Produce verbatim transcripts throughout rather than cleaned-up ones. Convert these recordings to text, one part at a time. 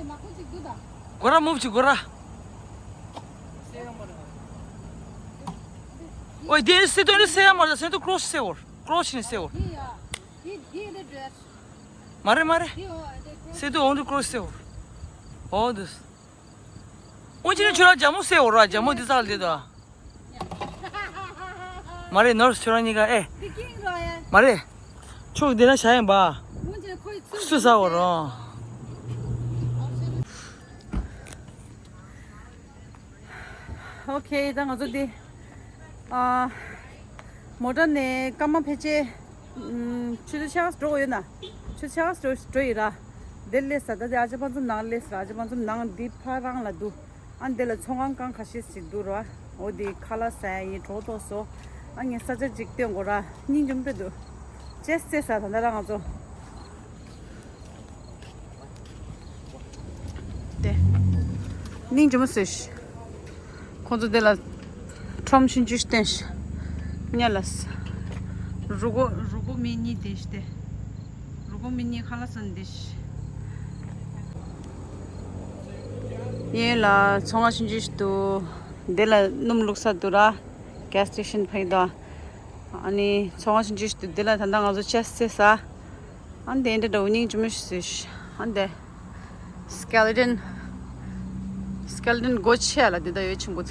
སྒོ་ར་མུབ་ཅིག་སྒོ་ར། ཨོ་དེ་སེ་དོ་ནི་སེ་ཡ་མ་ར་སེ་དོ་ཀྲོ་སི་སེ་བོར་ཀྲོ་སི་ནི་སེ་བོར། མ་རེད་མ་རེད། སེ་དོ་ཨོན་ཏུ་ཀྲོ་སི་སེ་བོར། ཨོ་དུ། ཨོ་ཅི་ནི་ཆུ་ར་ཇ་མོ་སེ་བོར་ར་ཇ་མོ་དི་ཙག་ལི་དོ། མ་རེད་ནོར་སི་ཆུ་ར་གཉིས་ཀ་ཨེ། མ་རེད། ཕྱོགས་འདི་ན་བྱ་ཡིན་པ། སུ་ཟ་བོར་རོ། ཨོ་ཁེ། ད་ང་ཚོ་འདི་ཨ་མོ་ཊ་ནས་ཀརྨ་ཕལ་ཆེར་ཨམ་ཆུ་ཚོད་ཕྱེད་ཀ་འགྲོ་དགོས་ཡོད་ན། ཆུ་ཚོད་ཕྱེད་ཀ་འགྲོ་འགྲོ་ཡིན་ར། དེ་སླེབས་ས་ད་དེ་ཨ་ཅག་པ་ཚོ་ནང་སླེབས་ས་ར། ཨ་ཅག་པ་ཚོ་ནང་འདི་ཕ་རང་ལ་འདུག་ཨ་འདི་ལ་ཚོང་ཁང་ཁང་ཁ་ཤས་ཤིག་འདུག་ར། འོ་འདི་ཁ་ལག་ཟ་ཡ་ཡིན་གྲོགས་ཏོག་སོ། ཨ་ངས་ས་ཆ་ཅིག་སྟོན་དགོས་ར། སྙིང་རྗེ་མོ་དཔེ་འདུག་ཅེས་ཟེར་ས་ད་ད་ར་ང་ཚོ། དེ། སྙིང་རྗེ་མོ་བཟོས་ཤིག་ཁོང་ཚོ་དེ་ལ་ཁྲོམ་ཆུང་ཆུང་ཞིག་བསྟན་ཤིག་ཉལ་ལ། རུ་གོ་རུ་གོ་མི་གཉིས་དེ་ཤི་དེ། རུ་གོ་མི་གཉིས་ཁ་ལག་ཟ་ནི་དེ་ཤི། ཡན་ལ་ཚོང་ཁང་ཆུང་ཆུང་ཞིག་འདུག་དེ་ལ་སྣུམ་བླུགས་ས་འདུག་ར། གེ་སི་སི་ཊེ་ཤན་ཕ་གི་དང་། ཨ་ནི་ཚོང་ཁང་ཆུང་ཆུང་ཞིག་འདུག་དེ་ལ་ད་ལྟ་ང་ཚོ་ཅེས་ཟེར་ས། ཨ་འདི་འདྲ་འདྲ་བོ་སྙིང་རྗེ་མོ་ཞིག་བཟོས་ཤག་ཨ་འདི་སི་ཀེ་ལི་ཊོན། སི་ཀེ་ལི་ཊོན་སྒོ་ཕྱེ་ལ་འདི་ལྟ་ཡོད་ཆེན་པོ།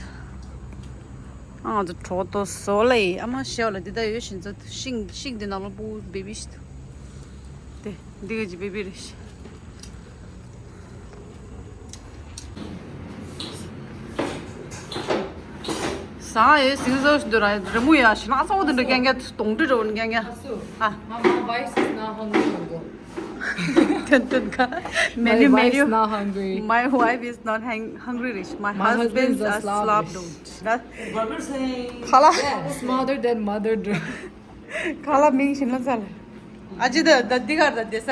ཨ་ང་ཚོ་གྲོགས་ཏོ་བཟོ་ལ་ཡི་ཨ་མ་ཞེ་བ་ལ་འདི་ལྟ་ཡོད་བཞིན་ཚོ་ཤིང་ཤིང་འདི་ནང་ལ་སྤུ་བེ་བི་ཞིག་འདུག་དེ་འདི་ག་ཅི་བེ་བི་རེད་ཤག་ཟ་ཡོད་ཟིང་ཟོ་ཞིག་འདུག་ར་རི་མོ་ཡ་ཞི་ལ་ཚོགས་འདི་འདྲ་རྐྱང་རྐྱང་གདོང་དྲི་འགྲོ་རྐྱང་རྐྱང་ཨ། My wife is not hungry. ཏན་ཏན་ཁ། My menu wife is menu not hungry. My wife is not hang- hungry རེད། My husband is a slop dude. ཁ་ལག Smarter than mother. ཁ་ལག་མིང་ཤིན་ལ་ཚལ། ཨ་ཅི་ད་ད་འདི་གར་ད་བསྡད་ས།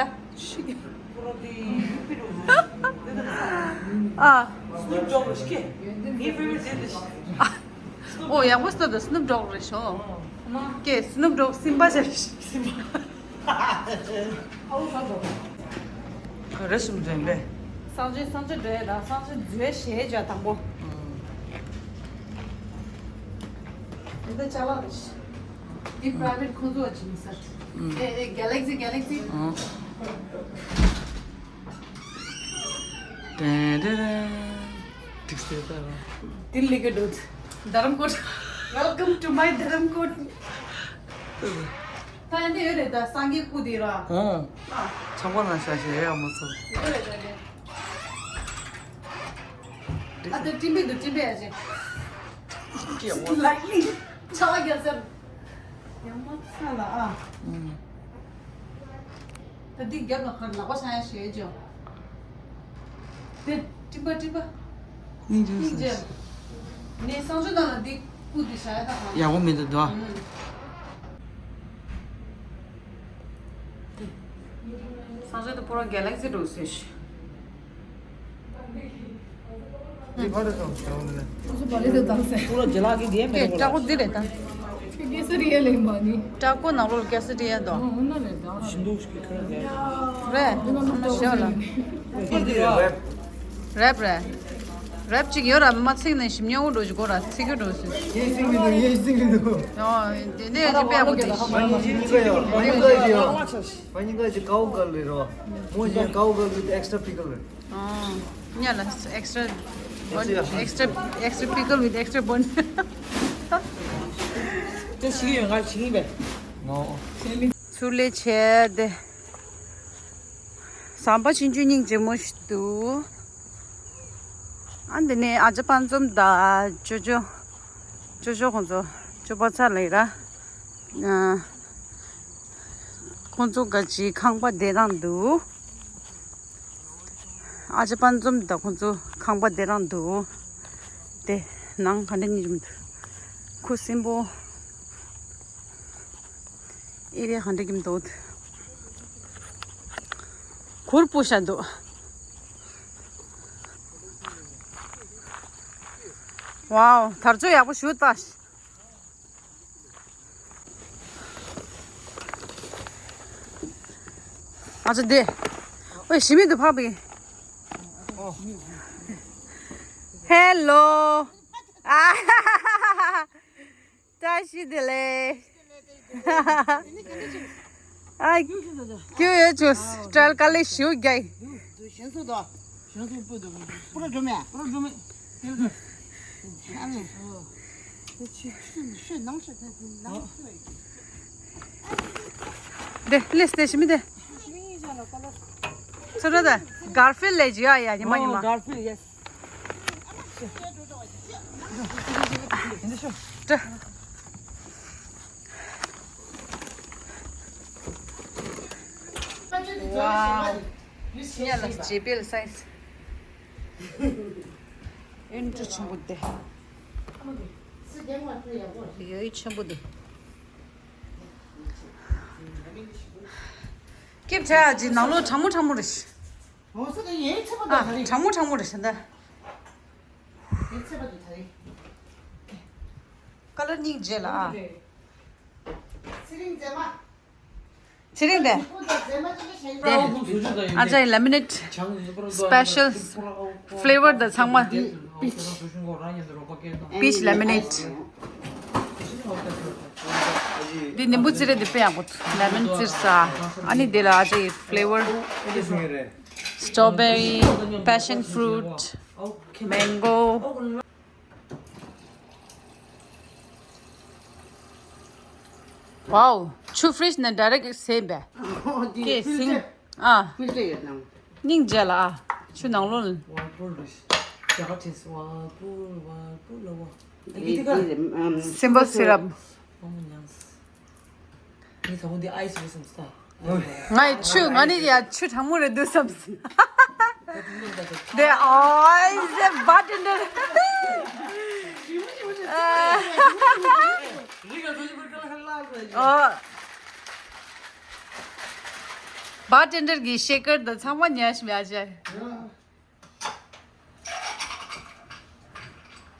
ཨ། ཨོ་ཡག་པོ་སྟོད་དུ་སི་ནུབ་ཌོག་རེད་ཤོ། ཀེ་སི་ནུབ་ཌོག་སིམ་པ་ཞེས། རེ་ཞིམ་དྲན་པས། སང་ཆེན་སང་ཆེན་འདྲ་ཡ་དང་སང་ཆེན་རྫུས་ཞེས་བྱ་དང་པོ། འདི་ལྟ་ཅ་ལག་རེད། འདི་པ་ར་ཝེ་ཊི་ཁོ་ཚོ་བ་ཅིག་ཡིན་ས། ཨེ་ཨེ་གེ་ལེག་སི་གེ་ལེག་སི། ཏན་ཏན་ཏན། ཏིག་སེ་ཏ་ར། ཏིལ་ལི་གི་འདུག་དྷ་རམ་ཀོཊ། Welcome to my དྷ་རམ་ཀོཊ། ད་ཡང་འདི་ཡོད་རེད་ད་སངས་རྒྱས་སྐུ་དེ་ར། ཨོ། ཨ། ཚོང་པ་ན་ཤ་ཤེ་ཡ་མ་ཚོ། ཡོད་རེད་ད་དེ། ཨ་ད་ཏིམ་པེ་འདུག་ཏིམ་པེ་ཡ་ཅེ། ཀྱེ་ཝ། ལའིག་ལི། ཆ་བ་རྒྱལ་སར། ཡ་མ་ཚ་ལ་ཨ། ཨུམ། ད་འདི་རྒྱབ་ལ་ཁར་ལག་པ་འཆང་ཡ་ཞེས་བྱོས། དེ་སྤྲིན་པ་སྤྲིན་པ། སྙིང་རྗེ་སྙིང་རྗེ། ངས་གསང་སྤྱོད་ནང་ལ་འདི་སྐུ་འདི་བཞག་ཡ་ད་གང་། ཡག་པོ་མི་འདུག་དོ། གསང་སྤྱོད་དུ་པོ་རོ་གེ་ལེག་སི་འགྲོ་ཟེར་ཞིག་ཀེ་ཀྲ་ཀོ་འདི་རེད་ད། ཀེ་སི་རི་ཡ་ལེན་པ་ནི། ཀྲ་ཀོ་ནང་ལོགས་ཀེ་སི་རི་ཡ་དོ། རེད། ཞེ་ལ། རེབ་རེད། རེབ་ཅིག་ཡོད་ར་མ་ཚིག་ནས་ཞིམ་ཉོ་འགྲོ་ཞིག་གོ་ར་ཚིག་གི་འགྲོ་ཞིག་ཡེ་ཟིན་གི་འདུག་ཡེ་ཟིན་གི་འདུག་ཨོ། དེ་ནས་ཅིག་པས་པོ་དེ་ཞིག Manjika is cowgirl, you know. Manjika is cowgirl, right? More extra pickle, right? ཉ་ལ་extra extra extra pickle with extra bun. དེ་ཞིག་ཡོད་ང་ཞིག་ཡིན་པས། ཚུར་ལས་བྱས་ཏེ། ཟམ་པ་ཆུང་ཆུང་སྙིང་རྗེ་མོ་ཞིག་འདུག་ཨ་འདི་ནས་ཨ་ཅག་པ་འཛོམས་དང་ཅོ་ཅོ། ཅོ་ཅོ་ཁོང་ཚོ་ཅོ་པ་ཚ་ལ་ཡིན་ར། ཁོང་ཚོ་ག་ཅིག་ཁང་པ་བསྡད་རང་འདུག་ཨ་ཅག་པ་འཛོམས་དང་ཁོང་ཚོ་ཁང་པ་བསྡད་རང་འདུག་དེ་ནང་ག་འདྲ་ཉིད་འདུག་ཁུ་སིམ་པོ། ཨེ་རིའི་ག་འདྲ་གིམ་འདུག་གུར་པུ་ཤ་འདུག་ཝའོ། དར་ལྕོག་ཡག་པོ་ཞུ་ད། ཨ་ཅག་དེ། ཨོའི་ཞི་མི་འདུག་ཕ་བི། Hello. བཀྲ་ཤིས་བདེ་ལེགས། ཨ། ཁྱོད་ཡོད་ཆུ་སྤྲེལ་དཀའ་ལས་ཞུ་རྒྱུ། ཞན་སུ་དོ། ཞན་སུ་པུ་དོ། པུ་ར་འགྲོ་མེད། པུ་ར་འགྲོ་མེད། ཨ་ནི། དེ་ལིས་དེ་ཞི་མི་དེ། ཚུར་ར་ད། གར་ཧྥིལ་ལས་ཇི་ཡ་ཡ་ཉི་མ་ཉི་མ། གར་ཧྥིལ་ཡེ་སི། Wow. ཡ་ལ་ཇེ་པི་ཨེལ་སའི་ཛི། ཨེ་འདྲ་ཆེན་པོ་དེ། ཡོད་ཆེན་པོ་དེ། སྐྱིབས་བྱ་ཡ་ཇི་ནང་ལོགས་གྲང་མོ་གྲང་མོ་རེད། འོ་ས་དེ་ཡའི་ཚེ་པ་ཨ། དང་ད་རེད། གྲང་མོ་གྲང་མོ་རེད་ཤ་ད། ཡའི་ཚེ་པ་དུ་ད་རེད། ཀ་ལར་སྙིང་རྗེ་ལ་ཨ། ཚེ་རིང་མཛེས་མ། ཚེ་རིང་དེ། ཁོ་དང་མཛེས་མ་ཅིག་ཤ་ཡིན། དེ་ཨ་ཅག་གི་ལེ་མོ་ནེ་ཌི་སི་པེ་ཤལ་ཕི་ལེ་ཝར་དང་ཚང་མ། པིཆ། པིཆ་ལེ་མོ་ནེ་ཌི། འདི་ནིམ་བུ་ཙི་རེད། འདི་དཔེ་ཡག་པོ་འདུག་ལེ་མོན་ཙིར་ས། ཨ་ནི་འདི་ལ་ཨ་ཅག་གི་ཕི་ལེ་ཝར། སི་ཊོ་བེ་རི། པེ་ཤན་ཕུ་རུཊ། མེང་གོ། ཝའོ། ཆུ་ཕི་རིཇ་ནས་ཌའི་རེག་ཟས་པས། ཨོ་དེ་ཀེ་ཕིལ་སིང་ཏེ། ཨ། ཕིལ་ཏེ་ཡོད་ནམ། སྙིང་རྗེ་ལ་ཨ། ཆུ་ནང་ལོགས་ལ། ཝལ་པུལ་རེད། རྒྱ་གར་ཆེན་སོང་ཝལ་པུལ་ཝལ་པུལ་ལ་ཝ། ཨ་གི་དེ་ག་ཨམ། སིམ་པལ་སི་རབ། ཨོ་མོ་ཉམས། ངས་ད་དུང་འདི་ཨའི་སི་རེད་བསམ་སོང་། ངས་ཆུ་ང་ནི་ཡ་ཆུ་གྲང་མོ་རེད་འདུག་བསམ་སོང་། དེ་ཨའི་སི་བྷར་ཊེན་ཌར། ཨ། བྷར་ཊེན་ཌར་གྱིས་ཤེ་ཀར་དང་ཚང་མ་ཉར་བཞིན་ཡ་ཅེ།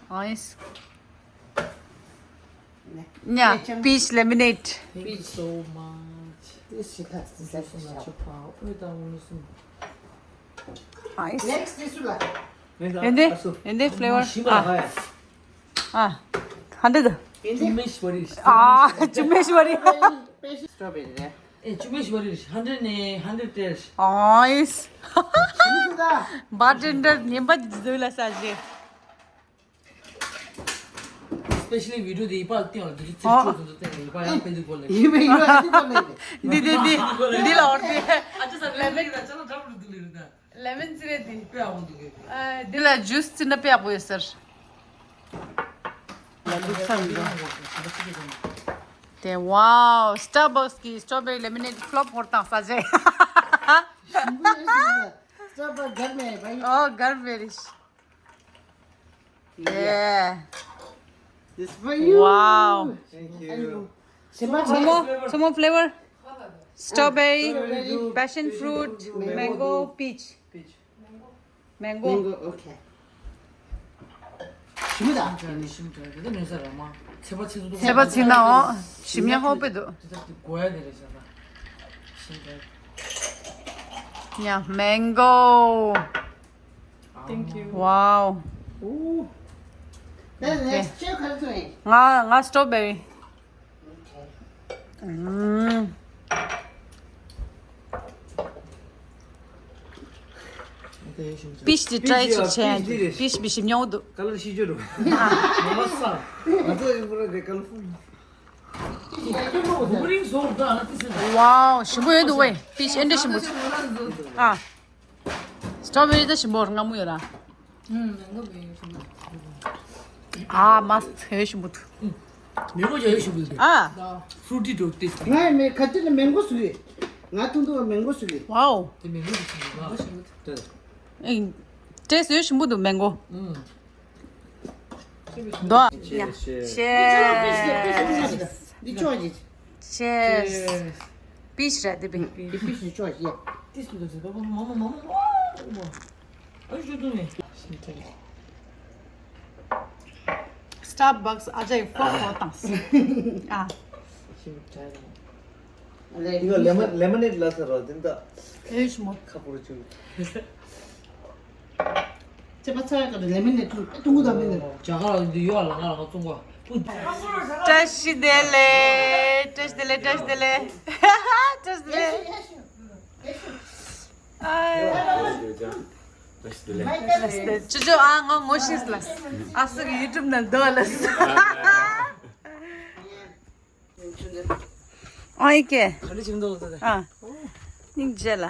ཨའི་སི། ཉ། པིཆ་ལེ་མོ་ནེ་ཌི། Thank you so much. ཨའི་སི། ཡོད་དེ་ཡོད་དེ་ཕི་ལེ་ཝར། ཨ། ཨ། ཧན་ཏེ་དུ། ཨ། ཅུ་མེ་ཤི་བ་རི། ཨ། ཅུ་མེ་ཤི་བ་རི། སི་ཊོ་བེ་རི་རེད། ཨེ། ཅུ་མེ་ཤི་བ་རི་ཧན་ཌེ་ཌ་ནས་ཧན་ཌེ་ཌ་ཏེ། ཨོ་ཡེ་སི། བྷར་ཊེན་ཌར་ངན་པ་འདི་ལ་ས་ཞེ། སི་པེ་ཤ་ལི་བི་ཌི་ཡོ་དེ་ཡི་པར་སྟེང་ལ་འདི་ཚིག་ཨོ། ཆོས་ཚོ་ཚོ་སྟེང་ལ་ཡི་པར་ཡང་ཕན་འདུག་གོ་ལེ། ཡི་པར་ཡང་ཕན་འདུག་གོ་ལེ། འདི་འདི་འདི་འདི་ལ་འོར་འདི། ཨ་ཅག་ས་ལེ་མོན་ཙི་རེད་འདི། དཔེ་ཡག་པོ་འདུག་ལེ་རེད་ད། ལེ་མོན་ཙི་རེད་འདི། དཔེ་ཡག་པོ་འདུག་གི། ཨ། འདི་ལ་ཇུས་བྱིན་ན་དཔེ་ཡག་པོ་ཡོད་ཟེར། ལ་འདུག་ས་འདུག་དེ་ཝའོ། སི་ཊར་བྷག་སི་གི་སི་ཊོ་བེ་རི་ལེ་མོ་ནེ་ཌི་ཕི་ལོབ་ཧོར་དང་ས་ཆེ། ཞིམ་པོ་ཡོད་ཟེར་ན། སི་ཊར་བྷག་སི་གར་མེ་བྷ་ཡི། ཨོ་གར་མེ་རི་ཤི། Yeah. This for you. Wow. Thank you. Some more, some more flavor. Strawberry, passion fruit, mango, peach. Mango. Mango, okay. ཞིམ་པོ་ད། ཚད་པ་ཚིག་ན་འོ། ཞིམ་ཡ་ཧོ་པེ་འདུག Yeah, mango. Thank you. Wow. ཨོ། ད་ནེགསི་ཊི་ཁྱོད་ག་རེ་བཙོང་ཡིན། ང་ང་སི་ཊོ་བེ་རི། ཨོ་ཁེ། ཨུམ། པིཆ་དེ་ཊི་རའི་ཅིག་བྱས། པིཆ་དེ་རེད། པིཆ་མི་ཞིམ་ཉོ་འདུག་ཀ་ལར་ཤི་ཅོ་རུ། མ་མ་ས། ང་ཚོ་ཡིན་པོ་ར་རེད་ཀ་ལར་ཕུལ། ཝའོ། ཞིམ་པོ་ཡོད་འདུག་ཝེ། པིཆ་ཨེ་འདྲ་ཞིམ་པོ་འདུག་ཨ། སི་ཊོ་བེ་རི་ད་ཞིམ་པོ་རང་མོ་ཡོད་ར། ཨ་མ་སི་ཧེ་ཞིམ་པོ་འདུག་མེང་གོ་ཡ་ཡོད་ཞིམ་པོ་འདུག་ཨ། ཕུ་རུ་ཊི་འདྲ་ཏེ་སི་ཊི། ང་མེ་ཁ་ཅིག་ལ་མེང་གོ་ཟུག་ཡོད། ང་ཐུང་ཐུང་ལ་མེང་གོ་ཟུག་ཡོད། ཝའོ། དེ་མེང་གོ་ཟུག་ཡོད་པ། ཨེ། ཏེ་སི་ཊི་ཡོད་ཞིམ་པོ་འདུག་མེང་གོ། ཨུམ། འདོ། Cheers, cheers. Cheers. འདི་ཆོག་ཅིག Cheers. པིཆ་ར་དེ་པི། དེ་པིཆ་ཆོག་ཅིག་ཏིས་ཏུ་ཏུ་ཏུ་མ་མ་མ་མ་མ། ཨ་ཞུ་ཏུ་ནི། སི་ཊར་བྷག་སི་ཨ་ཅག་གི་ཕོག་ཕོག་བཏང་། ཨ། ཞིམ་པོ་ད། ཨ་ལེ། ཡིན་ལེ་མོན་ལེ་མོན་ནེ་ཌི་ལ་ས་ར་དེ་འདྲ། ཨེ་ཞིམ་པོ། ཁ་པོ་རུ་ཅུ། ཅེ་པ་ཚ་ཡ་ཀ་ལེ་མོན་ནེ་ཐུང་ཐུང་གུ་དང་མིན་ནེ་རོ། ཇ་ག་ལ་འདི་ཡོ་ལ་ང་ལ་ང་ཙུང་གོ། བཀྲ་ཤིས་བདེ་ལེགས། བཀྲ་ཤིས་བདེ་ལེགས། བཀྲ་ཤིས་བདེ་ལེགས། བཀྲ་ཤིས་བདེ་ལེགས། ཨ། བཀྲ་ཤིས་བདེ་ལེགས། ཅོ་ཅོ་ཨ་ང་ངོ་ཤེས་ལ། ཨ་སི་གི་ཡུ་ཊུབ་ནང་འདུག་ལ། ཨ་ཡི་ཀེ། ག་འདྲ་བྱེད་འདུག་ལ་ད། ཨ། སྙིང་རྗེ་ལ།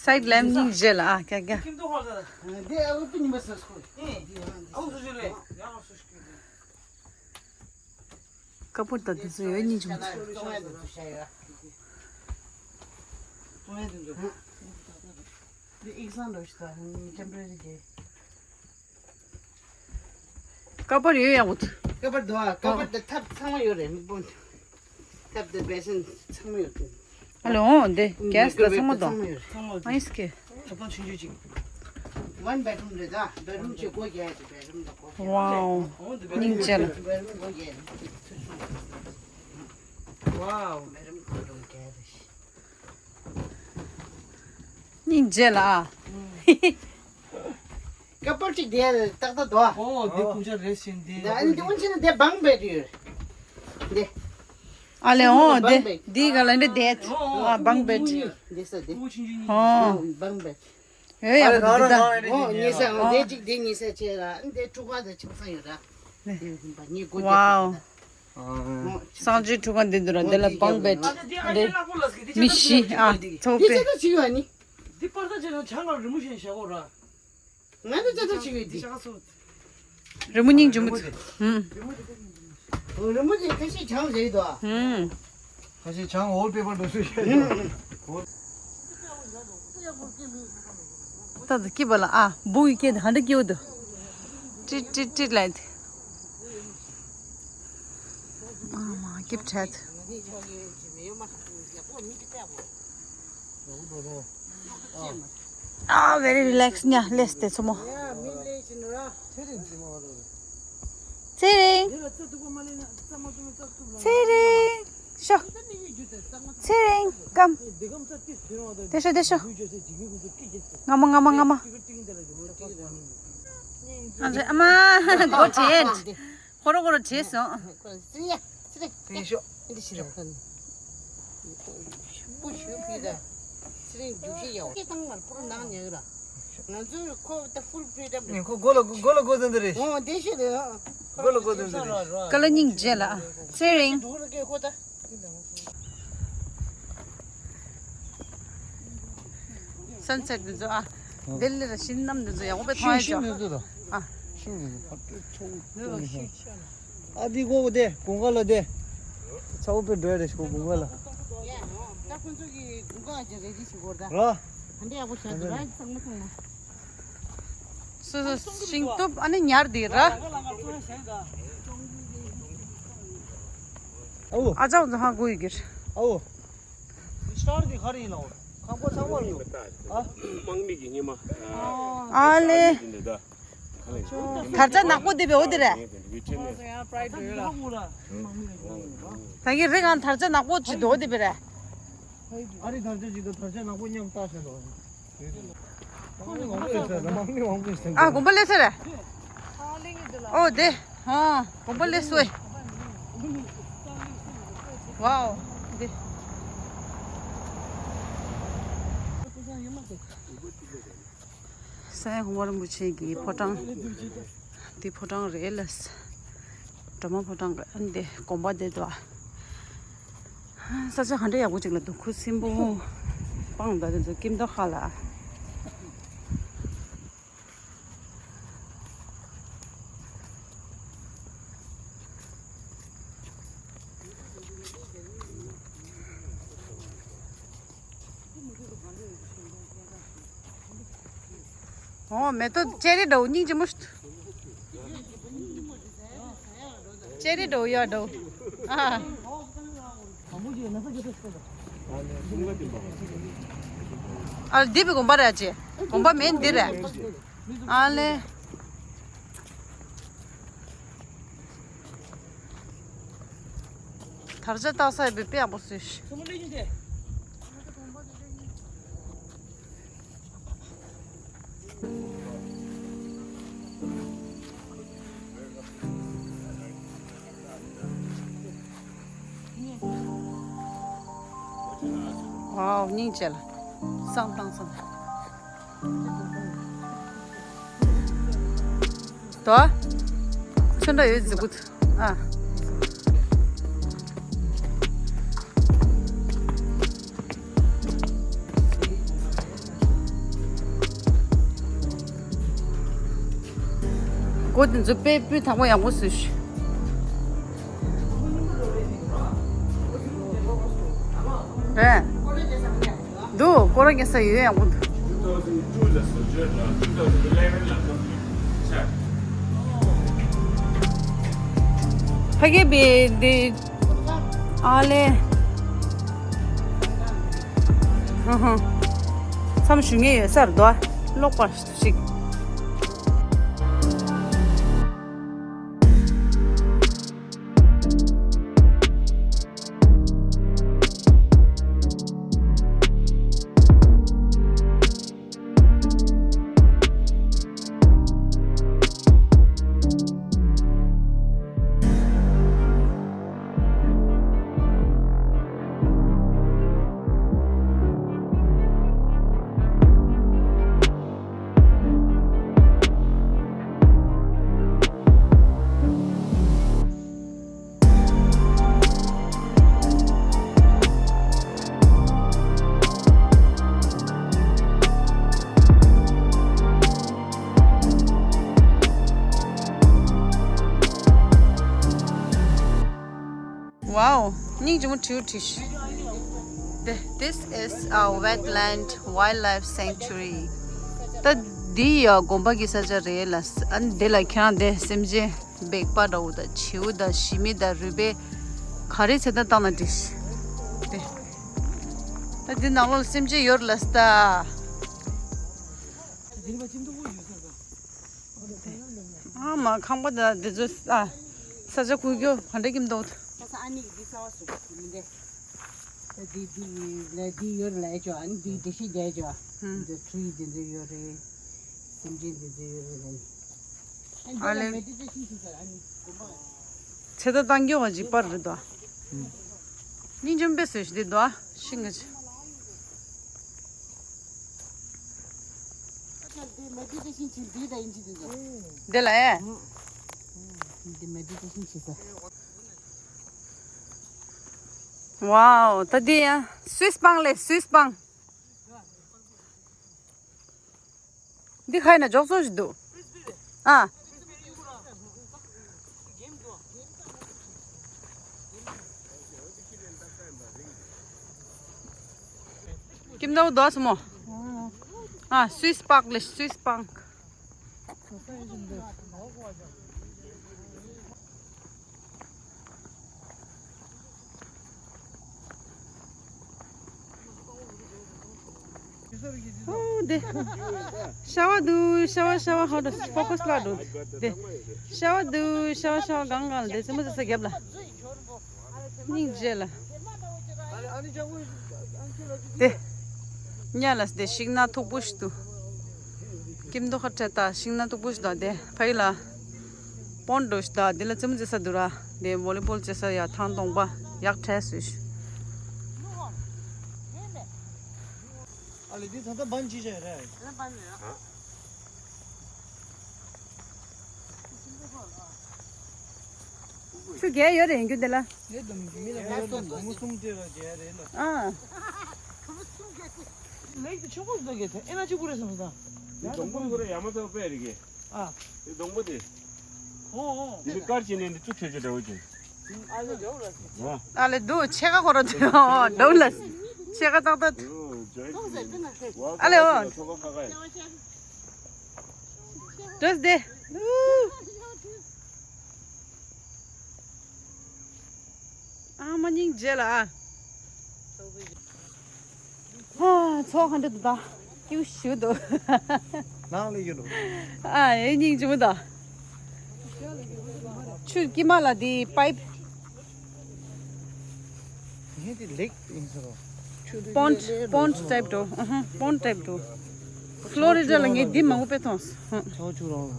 སའིཌ་ལེམ་སྙིང་རྗེ་ལ་ཨ་ཀྱ་ཀྱ། ཀ་པུར་དང་དེ་ཚོ་ཡོད་སྙིང་རྗེ་མོ། ཀ་པར་ཡོད་ཡག་པོ་འདུག་ཀ་པར་འདུག་ཨ། ཀ་པར་དེ་ཐབ་ཚང་མ་ཡོད་རེད། མི་སྤུན། ཐབ་དེ་བེ་སན་ཚང་མ་ཡོད་རེད། ཨ་ལེ་འོ་འདི་གེ་སི་དང་ཚང་མ་འདུག་ཚང་མ་ཡོད་རེད། ཨ་ཡིས་ཀེ། ཐབ་ཚང་ཆུང་ཆུང་ཅིག་ཝན་བེད་རུམ་རེད་ད། བེད་རུམ་ཆེ་སྒོ་རྒྱག་ཡ་ཆེ། བེད་རུམ་དང་སྒོ་རྒྱག་ཝའོ། སྙིང་རྗེ་ལ། བེད་རུམ་སྒོ་རྒྱག་ཡ་ཆེ། ཝའོ། བེད་རུམ་སྒོ་རུམ་རྒྱག་ཡ་རེད། སྙིང་རྗེ་ལ་ཨ། ཀ་པར་ཅིག་དེ་ཏག་ཏག་འདུག་ཨ། ཨོ་དེ་ཁུངས་ཆ་རེད་ཟིན་དེ། ཨ་ནི་དེ་འོན་ཆེ་ན་དེ་བང་བེད་ཡོད། དེ། ཨ་ལེ་ཨོ་དེ་འདི་ག་ལ་འདི་དེ། ཨ་བང་བེད། དེ་ས་དེ། ཨོ་བང་བེད། ཡོད་ཡག་པོ་འདུག་འདི་ད། ཨོ་ཉེ་ས་ཨོ་དེ་ཅིག་དེ་ཉེ་ས་ཆེ་ར། ཨ་ནི་དེ་ཕྲུ་གུ་དེ་ཆུང་ས་ཡོད་ར། དེ་ཡོད་པ་ཉེ་སྒོ་དེ། ཝའོ། སངས་རྒྱས་ཁྲུས་ཁང་འདི་འདུག་ར། འདི་ལ་བང་བེད། འདི་མི་བཞི་ཨ་ཚོགས་པའི། འདི་པར་ཐག་ཆེ་ན་ཆང་ལ་རི་མོ་ཞིག་བཞག་གོ་ར། ང་ཚོ་ཅ་ཐག་ཆེ་གི་འདི། རི་མོ་སྙིང་རྗེ་མོ་ཚོ། ཧུམ། རི་མོ་དེ་ཁ་ཤས་ཆང་རེད་དོ། ཧུམ། ཁ་ཤས་ཆང་ཝོལ་པེ་པར་འདྲ་སུ་བཞག་གོ། ད་ད་སྐྱིད་པ་ལ་ཨ་འབུ་ཡི་སྐད་དེ་ཧ་འདྲ་སྐྱིད་པོ་འདུག་ཀྲིག་ཀྲིག་ཀྲིག་ལབ་དེ། ཨ་མ་སྐྱིད་བྲལ་དུ། ཨ་very relax ཉ་ལེས་དེ་ཚོ་མོ། ཚེ་རིང་། ཚེ་རིང་། ཤོ། ཚེ་རིང་སྐམ། དེ་ཤོ་དེ་ཤོ། ང་མ་ང་མ་ང་མ། ཨ་མ་སྒོ་དྲན། ཧོ་རོ་ཧོ་རོ་བྱས་སོང་། ཡིན་ཤོག་ཨ་འདི་ཕྱི་རབ་ཁ་ནི། པུ་ཤུ་ཕི་ད། ཚེ་རིང་རྒྱུགས་ཤིག་ཡོད། སྐད་བཏང་མར་པུར་ནང་ཉལ་ར། ང་ཚོས་ཁོ་ད་ཧྥུལ་ཕི་རི་ཌམ་རེད། ཁོ་མགོ་ལ་མགོ་ལ་མགོ་ཚོད་འདི་རེད། འོ་དེ་ཤེས་རེད། མགོ་ལ་མགོ་ཚོད་འདི་རེད། ཀ་ལ་སྙིང་རྗེ་ལ། ཚེ་རིང་། འདུག་ར་སྐད་ཁོ་ད། སན་སེཊ་འདི་ཚོ་ཨ། ལྡི་ལི་ར་ཤིང་གནམ་འདི་ཚོ་ཡག་པོ་དཔེ་མཐོང་ཡ་ཤིང་ཤིང་ཅོ། འདི་ཚོ་ར། ཨ། ཤིང་འདི་ཚོ་ཕར་སྤྲོད་ཆོག་ཆོག་ནི་ཤིང་། ཨ་འདི་གོ་གོ་དེ་གོང་ཁ་ལ་དེ། ཚ་བོ་པའི་འགྲོ་ཡ་རེ་ཤོག་གོང་ཁ་ལ། ད་ཁོ་ཚོ་གི་གོང་ཁ་ཅི་རེ་ཅི་ཞིག་གོ་ར། ར། ཧན་དེ་ཡག་པོ་བྱ་འདུག་ར་ཚང་མ་ཚང་མ། སོ་སོ་ཤིང་ཏོག་ཨ་ནི་ཉར་དེ་ར། ཨའོ། ཨ་ཅག་ཚོ་ཧ་གོ་ཡི་གིར། ཨའོ། སྟར་དེ་ག་རེ་ཡིན་ལགས། ཁང་པ་ཚང་མ་ཡོད། ཨ། དམག་མི་གི་སྙེ་མ། ཨ་ལེ། ཡིན་འདི་ད། དར་ཆ་ནག་པོ་དེ་བས་འོ་དེ་རེད། ད་གི་རི་གང་དར་ཆ་ནག་པོ་ཅིག་འདུག་འོ་དེ་བས་རེད། ཨ་རི་དར་ཆ་ཅིག་དང་དར་ཆ་ནག་པོ་མཉམ་བཏགས་བཞག་འདུག་དམག་མི་དབང་པོ་ཡིན་ས་རེད། དམག་མི་དབང་པོ་ཡིན་ས་རེད། ཨ་དགོན་པ་སླེབས་ས་རེད། ཨོ་དེ། ཨོ་དགོན་པ་སླེབས་སོང་། ཝའོ། དེ། ས་ཡ་གོང་མ་རིན་པོ་ཆེ་གི་ཕོ་བྲང་། འདི་ཕོ་བྲང་རེད་ལ། སྒྲོལ་མ་ཕོ་བྲང་གི་ཨ་འདི་དགོན་པ་འདི་དོ། ས་ཆ་ག་འདྲ་ཡག་པོ་ཅིག་ལ་འདུག་ཁུ་སིམ་པོ། སྤང་ད་དེ་ཚོ་སྐྱིད་མདོག་ཁ་ལ། ཨོ་མེ་ཏོག་ཅེ་རི་འདྲ་བོ་སྙིང་རྗེ་མོ་ཞིག་ཅེ་རི་འདྲ་བོ་ཡ་འདྲ་བོ། ཨ། ཨ་འདི་བི་དགོན་པ་རེད་ཅེ། དགོན་པ་མིན་འདི་རེད། ཨ་ལེ། དར་ཆ་བཏགས་ས་ཡོད་པའི་དཔེ་ཡག་པོ་བཟོས་ཤག་སྙིང་རྗེ་ལ། བསམ་བཏང་བསམ། དོ། ཚོན་འདྲ་ཡོད་ཟིག་གུ། ཨ། སྒོ་དེ་ཚོ་དཔེ་སྤུས་དག་པོ་ཡག་པོ་བཟོས་ཤག་རེད། འདུག་སྐོར་ར་རྒྱག་ས་ཡོད། ཡག་པོ་འདུག་ཕ་གི་བི་དི་ཨ་ལེ། ཧ་ཧ། མཚམས་ཞུ་ངེས་ཡོད་སར་དོ། ལོག་པར་ཞིག Wow, སྙིང་རྗེ་མོ་བྲིས་བྲིས། This is a wetland wildlife sanctuary. ད་འདི་ཡ་དགོན་པ་གི་ས་ཆ་རེད་ལ། ཨ་ནི་འདི་ལ་ཁྱེད་རང་དེ་སེམས་ཅན་སྦལ་པ་འདྲ་བོ་དང་བྱིའུ་དང་ཞི་མི་དང་རུས་སྦལ་ག་རེ་བྱེད་ན་བཏང་ན་འགྲིག་དེ། ད་འདི་ནང་ལོགས་ལ་སེམས་ཅན་ཡོད་རེད་ལ་ས། ཨ་མ་ཁང་པ་དང་འདི་ཚོ་ས་ས་ཆ་ཁུག་ཀྱོག་ག་འདྲ་ཀྱིན་འདུག་ཁ་སང་ཨ་ནི་གི་འདི་གསར་བ་བཟོས་པ་མི་འདྲ། ད་འདི་འདི་ལ་འདི་ཡོད་རེད་ལ་ཨེ་ཅོ། ཨ་ནི་འདི་འདི་ཤི་རྒྱ་ཨེ་ཅོ། ཧུམ། འདི་ཁྲུ་ཡི་འདི་འདི་ཡོད་རེད། སེམས་ཅན་འདི་འདི་ཡོད་རེད་ལ། ཨ་ནི་འདི་ལ་ཨ་ལེ། མེ་ཏི་ཏི་ཤི་ཤི་ཟེར་ཨ་ནི་དགོན་པ། ཚེ་ད་བཏང་རྒྱུ་བ་ཅིག་པར་རེད་དོ། སྙིང་རྗེ་མོ་བཟོས་ཤིག་འདི་དོ་ཤིང་གི། འདི་ལ་ཨེ། ཝའོ། ད་འདི་ཡང་སུས་སྤང་ལས་སུས་སྤང་། འདི་ཁ་ཡིན་ན་འཇོག་ཚོད་ཞིག་འདུག་ཨ། ཀིམ་ནོ་དོ་སི་མོ། ཨ། སུས་པག་ལེ་སུས་པང་། ཨོ་དེ། ཤ་བ་འདུག་ཤ་བ་ཤ་བ་ཧོ་ཏོ་ཕོ་ཀས་ལ་འགྲོ། དེ། ཤ་བ་འདུག་ཤ་བ་ཤ་བ་གང་གང་ལ་དེ་ཙི་མོ་ཙི་ས་རྒྱབ་ལ། སྙིང་རྗེ་ལ། དེ། ཉ་ལ་དེ་ཤིང་ནགས་མཐུག་པོ་ཞིག་འདུག་ཀིམ་དོ་ཁ་བྲལ་ད་ཤིང་ནགས་མཐུག་པོ་ཞིག་འདུག་དེ་ཕ་གི་ལ། པོན་ཌོ་ཞིག་འདུག་དེ་ལ་ཙི་མོ་ཙི་ས་འདུག་ར། དེ་བོ་ལི་བོལ་ཅེ་ས་ཡ་ཐང་སྟོང་པ་ཡག་བྲལ་སུས། ཨ་ལེ་འདི་ད་ལྟ་བན་ཅི་བྱས་རེད། ཆུ་རྒྱས་ཡོད་རེད་ཡིན་རྒྱུ་འདི་ལ། ངས་དུམ་གྱི་མི་ལ་ངས་དུམ་གསུམ་སྤྲད་ར་རྒྱས་རེད་ལ། ཨ། ལེགས་དེ་ཆོག་གོ་ཟ་གེ་ཐེ་ཨེ་ན་ཅི་གུ་རེ་སམ་ས། འདི་སྡོང་པོ་གུ་རེ་ཡ་མ་ཚ་པས་རེད་གེ། ཨ། འདི་སྡོང་པོ་དེ། ཨོ་ཨོ། འདི་ནི་དཀར་ཅན་ནས་འདི་བཙུགས་ཆོད་ཆོད་འདྲ་བོ་ཅན། ཨ་ལེ་འདུག་ཕྱེད་ཀ་ཁོ་ར་འདུག་འདུག་ལ། ཕྱེད་ཀ་ཏག་ཏག་ཨ་ལེ་ཨོ། འདྲོས་དེ། ཨ་མ་སྙིང་རྗེ་ལ་ཨ། ཧ། ཚོགས་ཧ་འདྲ་འདུག་ད། སྐྱིད་ཞུ་འདུག་ནང་ལ་ཡོད་འདུག་ཨ་ཡེ་སྙིང་རྗེ་མོ་ད། ཆུ་དཀྱིལ་མ་ལ་དེ་པའིབ། ངས་དེ་ལེགས་ཡིན་ཟེར་རོ། པོན་པོན་ཊའིབ་འགྲོ། ཨ་ཧ། པོན་ཊའིབ་འགྲོ། ཕློ་རི་ཌ་ལ་ངས་འདི་མང་པོ་དཔེ་མཐོང་སོང་། ཆའོ་ཆུ་རོང་།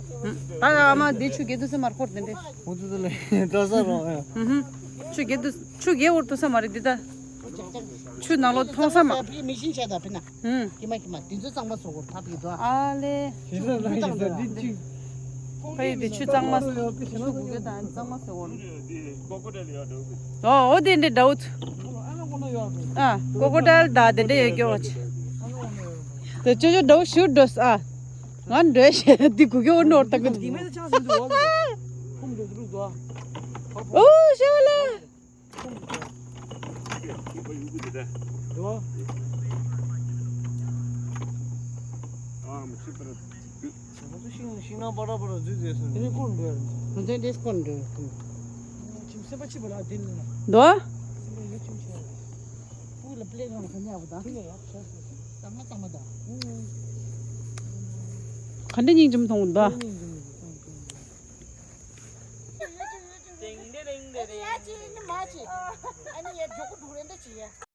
ད་ཨ་མ་འདི་ཆུ་རྒྱས་འདུག་ས་མར་འཁོར་དེ་འདྲས། ཧུ་ཏུ་ཏུ་ལེ་འགྲོ་ས་རོང་ཡ། ཨ་ཧ། ཆུ་རྒྱས་འདུག་ཆུ་རྒྱས་འོར་འདུག་ས་མ་རེད་འདི་ད། ཆུ་ནང་ལོགས་མཐོང་ས་མ། ཕི་མི་ཤིན་ཆད་ད་ཕི་ན། ཧུམ། ཀྱི་མ་ཀྱི་མ་དེ་ཚོ་གཙང་མ་བཟོ་དགོས་ཕ་ཕི་དོ། ཨ་ལེ། ཕ་ཡི་དེ་ཆུ་གཙང་མ་བཟོ་དགོས་དང་གཙང་མ་བཟོ་དགོས། ཨོ་ཨོ་དེ་འདྲ་འདྲ་བོ། ཨ་ཀོ་ཀོ་ཌལ་ད་དེ་འདྲ་ཡོད་སྐྱོ་བ་ཆེ། དེ་ཅོ་ཅོ་འདྲ་བོ་ཞུ་འགྲོ་ས། ང་འདྲ་ཞེ་དེ་གུ་གེ་འོ་ནོར་ད་གི་འདུག་ཨོ་ཤེ་བ་ལ། ཤིང་ནང་པ་ར་པ་ར་འཛུལ་ཟེར་སོང་། དེ་ནི་ཀུན་འགྲོ་ཡ། ཁོང་ཚོའི་འདྲེས་ཀུན་འགྲོ་ཡ། ཁྱིམ་སེམས་པ་ཆི་བ་ལ་དེ་ལ། འདུག་སེམས་པ་ཡོད་ཁྱིམ་ཆེ། ཕུག་ལ་པླེ་གང་ཁ་ཉག་པ་དང་། ཕུག་ལ་ཡག་ཆེ། གཙང་མ་གཙང་མ་དང་། ག་འདྲ་སྙིང་རྗེ་མཐོང་འདུག་ཏེང་ཏེ་རེང་ཏེ་རེང་། ཨ་ནི་ཡ་མགྱོགས་པོ་འགྲོ་རན་ད་ཅི་ཡ།